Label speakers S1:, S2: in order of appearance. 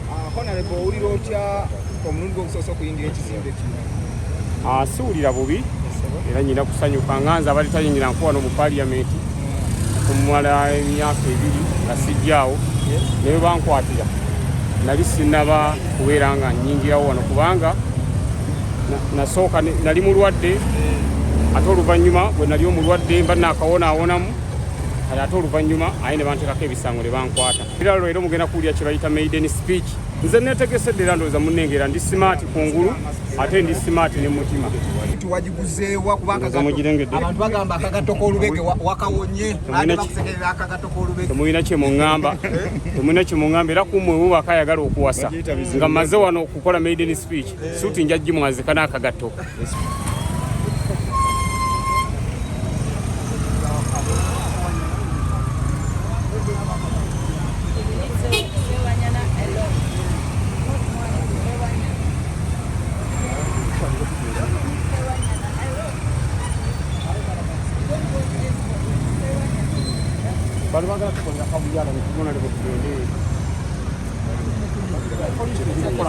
S1: Ah, Honorable, owulira otya omulundi gw'ogusoose okuyingira ekizimbe kino?
S2: Ah, siwulira bubi era nyina kusanyuka nga nze abali tayingira nkuwano mu parliament okumala emyaka 2 nga sijjaawo, naye bankwatira nali sinaba kubeera nga nyingirawo wano kubanga nasooka nali mulwadde, ate oluvannyuma bwe nali omulwadde mba naakawonaawonamu kati ate oluvannyuma aye ne banteekako ebisango ne bankwata. Era leero mugenda kuwulira kye bayita maiden speech. Nze neetegesedde era ndowooza munnengera ndi simaati kungulu ate ndi simaati ne mutima.
S1: Wagiguzeewa kubanga abantu bagamba akagato k'olubege wakawonye, ate bakusekerera akagato k'olubege.
S2: Temulina kye muŋŋamba, temulina kye muŋŋamba. Era ku mmwe muba akayagala okuwasa nga mmaze wano okukola maiden speech, suuti nja gimwazika n'akagatto. Bano bagala tukolera kabuyala netugona ne bwetugende.